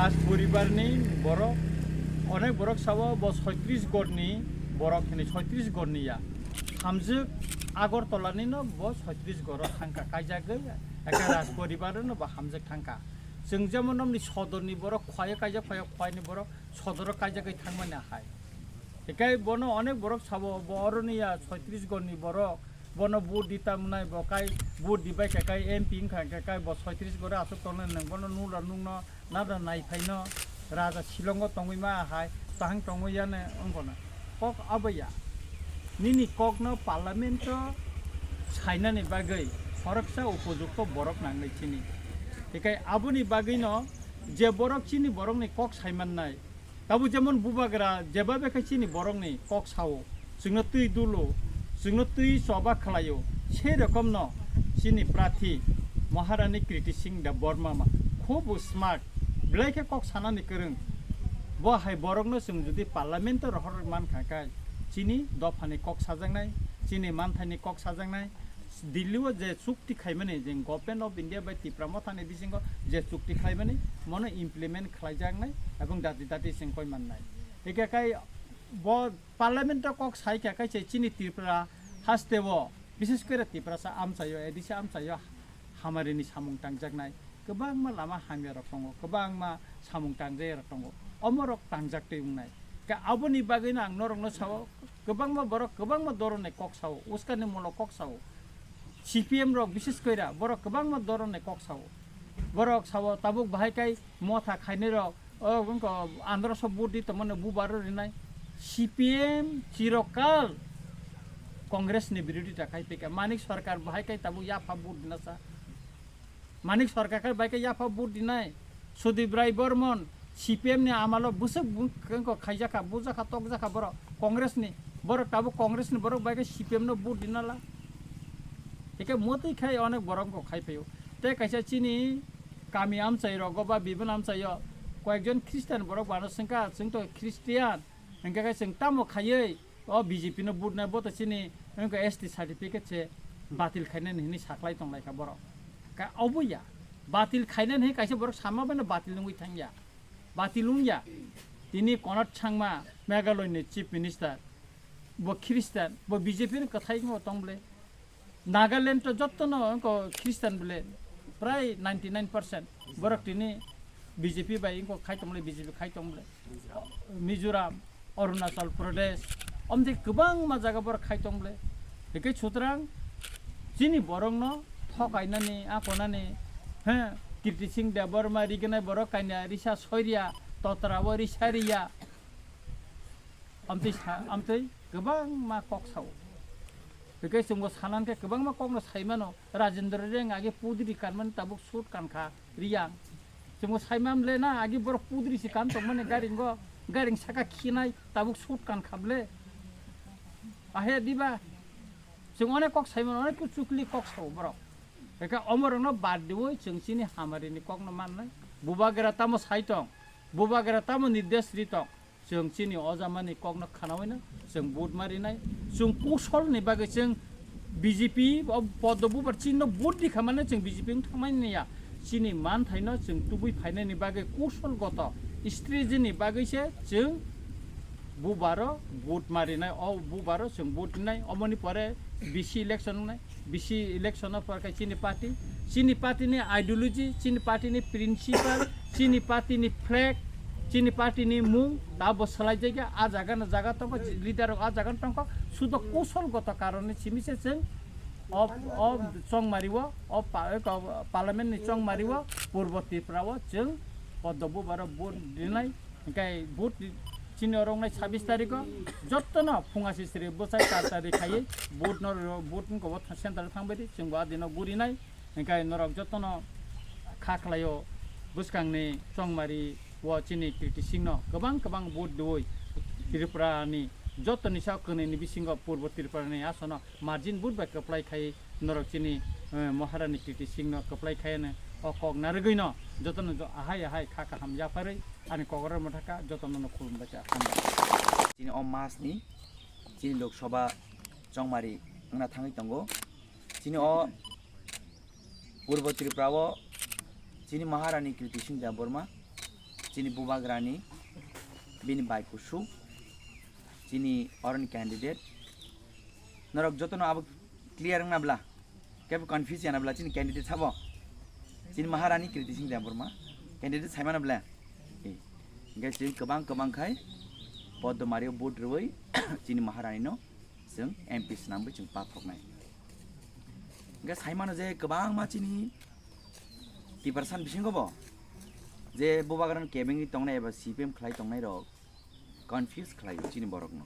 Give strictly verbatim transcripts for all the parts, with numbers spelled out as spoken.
Raj poribar ni borok, onek borok sao bo soitris gorni borok hini, soitris gorni ya. Hamjwk Agartala ni no bo soitris goro thangka kaijagwi, eka Raj poribar no bo hamjwk thangka. Chwng jemon nomni sodor ni borok khwlaiyo kaijak, phaiyo khwlai ni borok sodoro kaijagwi thangmani ahai. Hikai bono onek borok sabo, bo oroni ya soitris gorni borok, bono vote di tamnai, bo kai vote di bai khe kai M P wngkha khe kai bo soitris gore aswk tongnai, nwng bono nula nungno nada nai phaino raja silongo tongwi ma hai, tahang tongwi yane wngkona. Kok abaya. Nini kokno parliament o sainani bagwi khoroksa upojukto borok nangnai chini. Hikai aboni bagwino je borok chini borokni kok saimannai, Tabuk jemon bubagra jeba bekha chini borokni kok sao, chwngno twi dulo, chwngno twi choba khlaio, sei rokomno chini prathi Maharani Kriti Singh Debbarma ma khub smart, belai khe kok sanani kwrwng. Bo hai borokno chwng jodi parliament-o rohor mankha khe chini dophani kok sajaknai, chini manthaini kok sajaknai, Delhi o je chukti khaimani, je Government of India bai Tipra Mothani bisingo je chukti khaimani, mono implement khlaijaknai ebong dati dati chwng koi mannai. Hikhe kai bo parliament o kok sai kha, kaisa chini Tripura haste o, bises kore Tiprasa amchaio, A D C amchaio hamarini samung tangjaknai. Kwbangma lama hamya rok tongo, kwbangma samung tangjaya rok tongo. Omo rok tangjak twi wngnai. Ka aboni bagwino ang norokno sao, kwbangma borok kwbangma doronni kok sao, uskani mulo kok sao. C P M rok bises koira borok kwbangma doronni kok sao. Borok sao tabuk bahai kai motha khainai rok, o wngkha andro so vote di tongmani bubaro rinai. C P M chirokal Congress ni birodita khai pika. Manik Sarkar bahai kai tabuk yapha vote dina sa. Manik Sarkar khe bai khe yapha vote dinai. Sudip Rai Bormon, C P M ni amalo bwswk bung-, khe wngkha khaijakha, bujakha, tokjakha borok, Congress ni. Borok tabuk Congress ni borok bai khe C P M no vote dinala. Hikhe mwtwi khai onek borok wngkha khai phaio. Tei kaisa chini kami amchai rogo ba bibin amchaio koyekjon Christian borok bano swngkha, chwng to Christian, hingkhe khe chwng tamo khaiwi, O B J P no vote nai, bo to chini wngkha S T certificate se batil khainani hinwi saklai tonglaikha borok. Ka obo ya, batil khainani hinwi kaisa borok sama bai no batil wngwi thangya, batil wngya. Tini Konrad Sangma, Meghalaya ni Chief Minister, bo Christian, bo B J P ni kwthai wngwi tong bwle. Nagaland to jottono wngkha Christian bwle, prai ninety nine percent. Borok tini B J P bai wngkha khai tong bwle, B J P khai tong bwle. Mizoram, Arunachal Pradesh, omtwi kwbangma jaga borok khai tong bwle. Hikhe sutrang chini borokno thokainani, akonani, he, Kirti Singh Debbarma rignai borok kaina risa soiria, totra o risa riya. Amtwi sa-, amtwi kwbangma kok sao. Hikhe chwngbo sanan khe kwbangma kokno saimano. Rajendra Reng age pudri kanmani tabuk suit kankha riyang. Chwngbo saimam le na age borok pudri se kan tongmani garingo, garing saka khinai tabuk suit kankha ble. Ahe diba? Chwng onek kok saimano, onek chukli kok sao borok. Hikhe omorokno bad diwi chwng chini hamarini kokno mannai. Bubagra tamo sai tong, bubagra tamo nirdesh ri tong. Chwng chini o jamani kokno khanawi no chwng vote ma rinai. Chwng kusolni bagwi chwng B J P o Poddo Bubar chini no vote rikha mane chwng B J P wng thangmani ya. Chini manthaino chwng tubui phainani bagwi kusol goto strategy ni bagwi se chwng Bubaro vote ma rinai. O Bubaro chwng vote rinai. Omoni pore B C election wngnai. B C election o pore khe chini party, chini party ni ideology, chini party ni principle, chini party ni flag, chini party ni mung, ta bo swlai jai khe, a jaga no jaga tongkho, leader rok a jaga no tongkho, sudo kusol goto karon ni simi se chwng o, o chongmari o, o pa-, o parliament ni chongmari o, Purbo Tripura o chwng Poddo Bubaro vote rinai. Hingkai vote chini oro wngnai sabis tarikh o jottono phunga sisiri bwsai tar tari khaiwi vote no ro-, vote wngkha o center o thangbai di, chwng bo a dino gurinai. Hingkai norok jottono kha khlaio bwskangni chongmari o chini Kriti Singh no kwbang kwbang vote diwi Tripura ni jottoni sak kwnwi ni bisingo Purbo Tripura ni asono margin vote bai kwplai khai norok chini, eh, Maharani Kriti Singh no kwplai khai no o kok narwgwi no jotono jo ahai ahai kha kaham yapharwi ani kok oro mwthaka jotono no khulumbai kha hambai. Chini o mas ni chini Lok Sabha chongmari wngna thangwi tongo. Chini o Purbo Tripura o chini Maharani Kriti Singh Debbarma Chini bubagrani, bini bai kusuk, chini oroni candidate. Norok jotono abo clear wngna bla, kebo confuse yana bla, chini candidate sabo. Chini Maharani Kriti Singh Debbarma candidate saimano bla. Eh, hingke chini kwbang kwbang khai Poddo Mario vote rwui chini Maharani no chwng M P swnamwi chwng pathoknai. Hingke saimano je kwbangma chini Tiprasa ni bisingo bo je bubagrani kebengwi tongnai eba C P M khlai tongnai rok confuse khlaio chini borokno.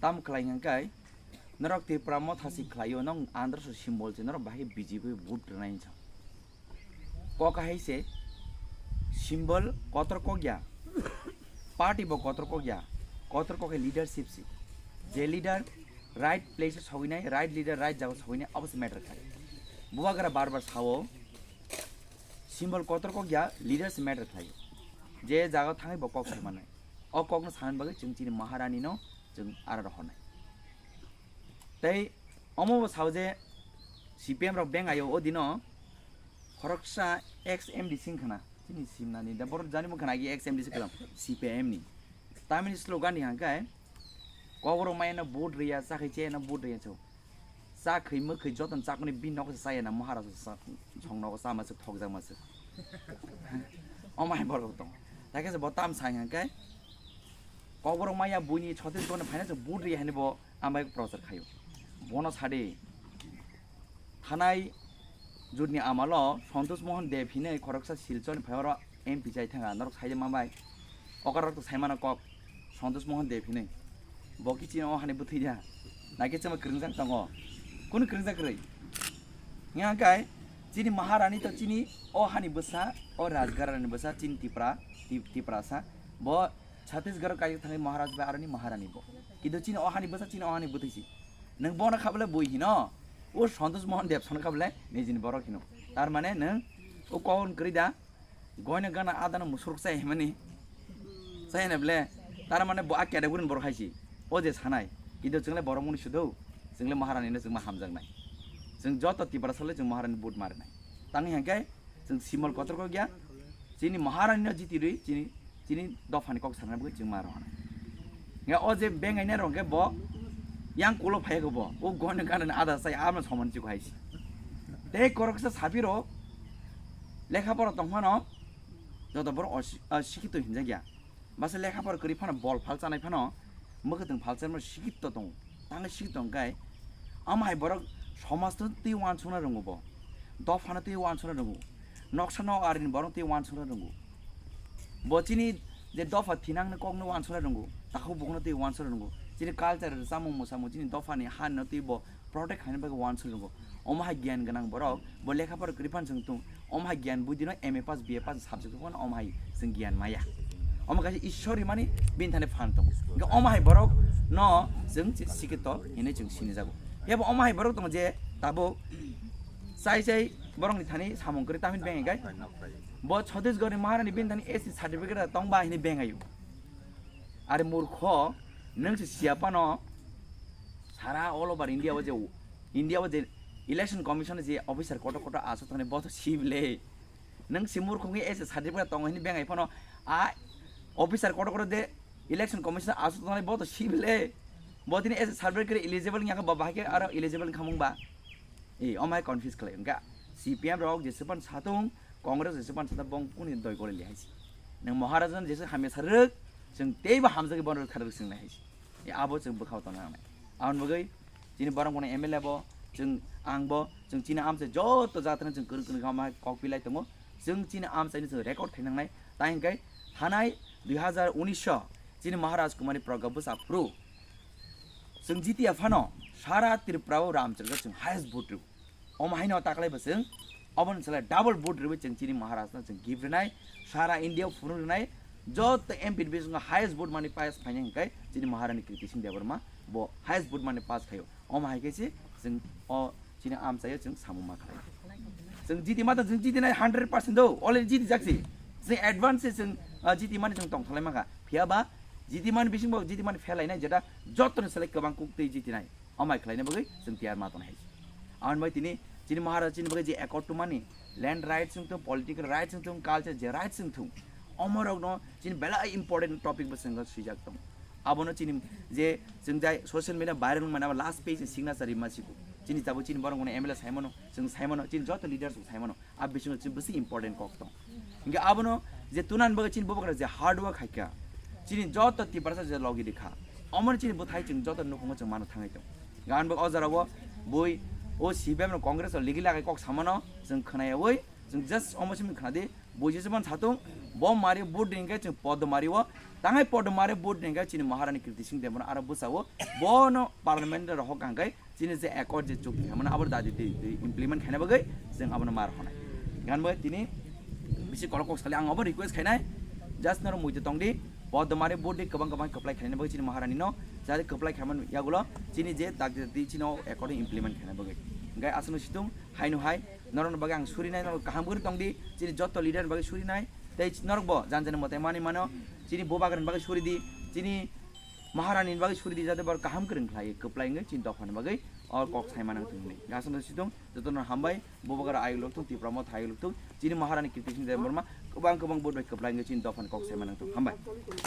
Tamo khlai hwnkhe norok Tripura motha si khlaio, nong Andhra so symbol se norok bahai B J P vote rwnai hinsa. Kok hai se symbol kotor kok ya, party bo kotor kok ya, kotor kok hai leadership si. Je leader right place o sogwi nai, right leader right jaga o sogwi nai, abo se matter khai. Bubagra bar bar sao, symbol kotor kok ya, leaders matter khlai. Je jaga thangwi bo kok sai manai. O kokno sanani bagwi chwng chini Maharani no chwng aro rohornai. Tei omo bo sao je C P M rok beng ayo o dino khoroksa ex M D C wngkhana. Chini simnani da borok jani bo khana agi ex M D C kalam C P M ni. Tamini slogan ni hangkai koborok maya no vote riya, chakhai che no vote riya chw. Cha khwi mwkhwi jotono chakmani bini nogo se chaya na Maharaj sa-, song nogo chama se thokjak ma se. Omo hai borok tong. Hakhe se bo tam sai hangke koborok maya buini Chhattisgarh ni phaina se vote ri hani bo ambai prochar khayo. Bono sadi thanai jutni amalo Santosh Mohan Deb hinwi khoroksa Silchar ni phai oro M P chai thanga norok sai ma bai. Okar rok to sai mano kok Santosh Mohan Deb hinwi. Bo ki chini o hani bwthwi ya. Nake chama kwrwngjak tongo. Kunu kwrwngjak kwrwi? Nya kai chini Maharani to chini o hani bwsa, o Rajgarani bwsa, chini Tipra, Ti-, Tiprasa. Bo Chhattisgarh kai thangwi Maharaj bai aroni Maharani bo. Kintu chini o hani bwsa, chini o hani bwthwi si. Nwng bono khablai bui hino. O Santosh Mohan Deb sono khablai nijini borok hino. Tar mane nwng o kokno kwrwi da. Goino gana adano musuruk chai himani. Chai hina bole. Tar mane bo a category ni borok hai si. O je sanai. Kintu chwngle borok muni sudo. Chwngle Maharani no chwngma hamjaknai. Chwng joto Tiprasa le chwng Maharani vote marinai. Tangwi hangke chwng simal kotor kok ya. Chini Maharani no jiti rwi chini, chini dophani kok sanai bwkhe chwng ma rohana. Nga o je bengai ne rong ke bo yang kulo phai ko bo. O goino gana ada sai ama soman chiko hai si. Tei koroksa sapiro lekha pora tongphano joto borok osi-, ah, sikito hinjakya. Basa lekha pora kwrwi phano bol phal chanai phano mwkhwtwng phal chanai sikito tongo. Tangwi sikito hwnkhe omo hai borok somajno twi uansukna rwngo bo. Dophano twi uansukna rwngo. Noksa nok arini borok twi uansukna rwngo. Bo chini je dopha thinangni kokno uansukna rwngo. Takhuk bukhukno twi uansukna rwngo. Chini culture, chamung mwsamung, chini dophani hanino twi bo protect khaina bagwi uansuk rwngo. Omo hai giyan gwnang borok bo lekha pora kwrwi phano chwng tung, omo hai giyan buddhino M A pass, B A pass subject phano omo hai chwng giyan maya. Omo kaisa Ishwar rimani bini thani phan tongo. Hwnkhe omo hai borok no chwng si-, sikito hinwi chwng sinijago. Ebo omo hai borok tongo je tabuk chai chai borokni thani samung kwrwi tamhin beng gai. Bo Chhattisgarhni Maharani bini thani S C certificate tongba hinwi beng ayu. Are murkho, nwng se siya phano sara all over India o je, India o je Election Commission je officer kotor kotor aswk thani bo to sibile. Nwng se murkho wngwi S C certificate tongo hini bengai phano a officer kotor kotor de Election Commission aswk thani bo to sibile. Bo tini S C certificate eligible wngya khe bo bahai khe aro eligible wngkha mung ba. E, omo hai confuse khlai wngkha. C P M rok jeswk phano satung, Congress jeswk phano satung, bong kuni doi gole li hai se. Nwng Maharaj no jeswk hamya sa rwk, chwng teibo hamjagwi bono rwkha rwk chwng nai hai se. E, abo chwng bwkhao tongna nangnai. Aboni bagwi chini borok bono M L A bo, chwng ang bo, chwng chini amchai joto jatrano chwng kwrwng kwrwng khe omo hai kok pilai tongo. Chwng chini amchaino chwng record khainangnai. Tai hwnkhe thanai dui hazar unis o chini Maharaj Kumar ni program bwsa phuru chwng jitiya phano sara Tripura o Ramchandra chwng highest vote rw. Omo haino taklai bo chwng, oboni salai double vote rwui chwng chini Maharaj no chwng gift rwnai, sara India o phunuk rwnai, joto M P ni bisingo highest vote mani pass phainai hwnkhe chini Maharani Kriti Singh Debbarma bo highest vote mani pass khaio. Omo hai khe se chwng o chini amchaio chwng samung ma khlai. Chwng jiti ma ta chwng jiti nai hundred percent do, already jiti jak si. Chwng advance se chwng, ah, jiti mani chwng tong thalai ma kha. Phiya ba jiti mani bising bo jiti mani phelai nai jeta joto ni salai kwbang kuk twi jiti nai. Omo hai khlai na bagwi chwng tiyar ma tong hai. Aboni bai tini chini Maharaj chini bagwi je accord to mani land rights wng thung, political rights wng thung, culture je rights wng thung. Omorokno chini belai important topic bo chwng swijak tong. Abono chini je chwng jai social media viral wngmani abo last page ni signature rima siku. Chini tabuk chini borok mano M L A saimano, chwng saimano, chini joto leaders bo saimano. A bisingo chini bisi important kok tong. Hingke abono je tunan bagwi chini bubagra je hard work haikha. Chini joto Tiprasa je logi rikha. Omoni chini bwthai chwng joto nukhungo chwng mano thangwi tong. Gan bo o jora o bui o C P M no Congress o ligi lagai kok samano chwng khwnaya oi. Chwng just omo simi khwnadi, buji se man satung, bo mari vote ringkhe chwng Poddo mari o, tangai Poddo mari vote ringkhe chini Maharani Kirti Singh Debbarma aro bwsa o, bono parliament rohok hangkai chini je accord je chukti khaimano abo dadi di, di implement khaina bagwi chwng abono mar honai. Gan bagwi tini bisi kolok kok sali ang abo request khainai, just noro muitu tongdi, Poddo mari vote di kwbang kwbang kwplai khaina bagwi chini Maharani no, jate kwplai khaiman yagulo chini je dadi di chini o accord implement khaina bagwi. Hingkai aswkno situng, haino hai, norokni bagwi ang surinai, norok kaham kwrwi tongdi, chini joto leader ni bagwi surinai, tei norokbo jan jani mwtai manwi mano, chini bubagrani bagwi suridi, chini Maharani ni bagwi suridi, jate borok kaham kwrwng khlai, kwplai wngwi chini dophani bagwi o kok sai manang thung hwnwi. Aswkno situng, jotono hambai, bubagra ayuk lokthung, Tipra Motha ayuk lokthung, chini Maharani Kirti Singh Debbarma kwbang kwbang vote bai kwplai wngwi chini dophani kok sai manang thung. Hambai.